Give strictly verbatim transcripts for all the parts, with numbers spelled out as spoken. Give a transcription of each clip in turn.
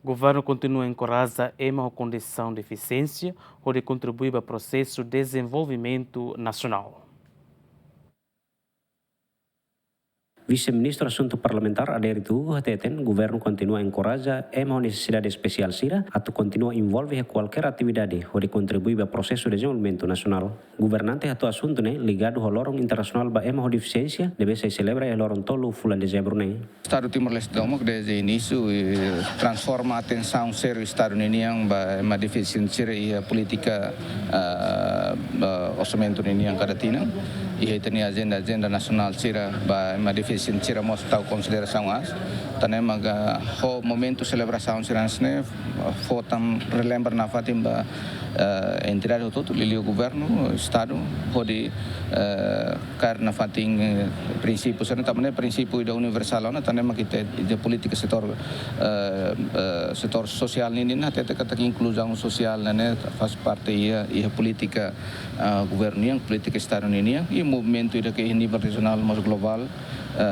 Governu kontinua enkoraja ema ho kondisaun defisiénsia hodi kontribui ba prosesu dezenvolvimentu nasionál. Vise-Ministru Asuntu Parlamentár Adérito Hugo hateten, governu kontinua enkoraja ema ho nesesidade espesiál sira atu kontinua envolve iha kualkér atividade hodi kontribui ba prosesu dezenvolvimentu nasionál. Governante hato'o asuntu ne'e ligadu ho loron internasionál ba ema ho defisiénsia, ne'ebé sei selebra iha loron tolu fulan Dezembru ne'e. Estadu Timor-Leste tomak desde inísiu, eh, transforma atensaun sériu Estadu ninian ba ema defisiénsia sira iha polítika, ah, ah, orsamentu ninian kada tinan. Iha ita-nia ajenda, ajenda nasionál sira ba ema defisiénsia sira mós tau konsiderasaun aas. Tan ne'e maka ho momentu selebrasaun sira hanesan ne'e, fó tan relembra nafatin ba, eh, entidade hotu-hotu, liuliu governu, Estadu, hodi, eh, kaer nafatin, eh, prinsípiu sira-ne'e, tanba ne'e prinsípiu ida universál ona, tan ne'e mak ita, ita polítika setór, eh, eh, setór sosiál ninian, hatete katak inkluzaun sosiál ne'e, ne'e faz parte iha, iha polítika, ah, governu nian, polítika Estadu ninian, i movimentu ida ke nivel rejionál mós globál, eh,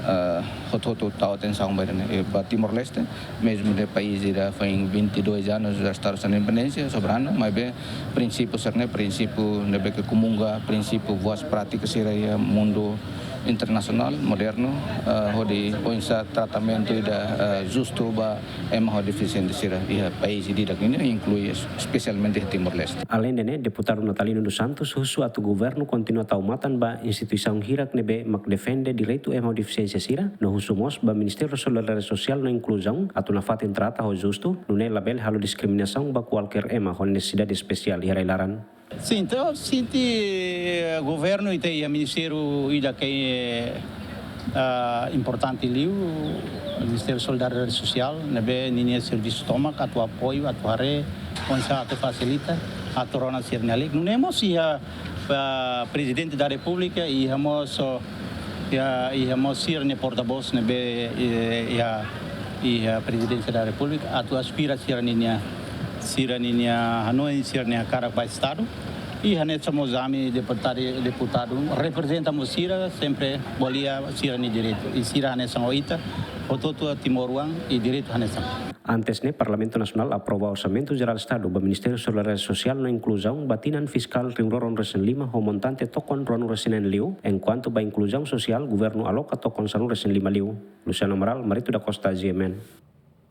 eh, hotu-hotu tau atensaun ba ida-ne'e. I ba Timor-Leste, mezmu de país ida foin vinte e dois anos já está sua independência soberana, maibé prinsípiu sira-ne'e, prinsípiu ne'ebé ke komunga, prinsípiu boas prátikas sira iha mundu internasionál modernu, eh, hodi oinsá tratamentu ida, eh, justu ba ema ho defisiénsia sira iha país ida-idak nian, inklui es-, espesialmente Timor-Leste. Aleinde ne'e, Deputadu Natalino dos Santos husu atu governu kontinua tau matan ba instituisaun hirak ne'ebé mak defende direitu ema ho defisiénsia sira, no husu mós ba Ministériu Solidariedade Sosiál no Inkluzaun atu nafatin trata ho justu, nune'e labele halo diskriminasaun ba kualkér ema ho nesesidade espesiál iha rai-laran. Sin, entaun, sente, eh, governu ita iha ministériu ida ke, eh, ah, importante liu, Ministériu Solidariedade Sosiál, ne'ebé ninia servisu tomak atu apoiu, atu haree, oinsá atu fasilita, atu rona sira-nia lei. Nune'e mós iha, ah, Prezidente da Repúblika, iha mós, oh, iha, iha mós sira-nia portavós ne'ebé, eh, iha, iha Prezidénsia da Repúblika, atu aspira sira-ninia, sira-ninia hanoin, sira-nia hakarak ba Estadu. I hanesan mós ami deputadu, deputadu reprezenta mós sira, sempre ko'alia sira-nia direitu. I sira hanesan ho ita, hotu-hotu timoroan, i direitu hanesan. Antes ne'e, Parlamentu Nasionál aprova Orsamentu Jerál Estadu ba Ministériu Solidariedade Sosiál no Inkluzaun ba tinan fiskál rihun rua ruanulu-resin-lima ho montante tokon ruanulu-resin-neen liu, enkuantu ba inkluzaun sosiál governu aloka tokon sanulu-resin-lima liu. Luciano Amaral, Marito da Costa, G M N.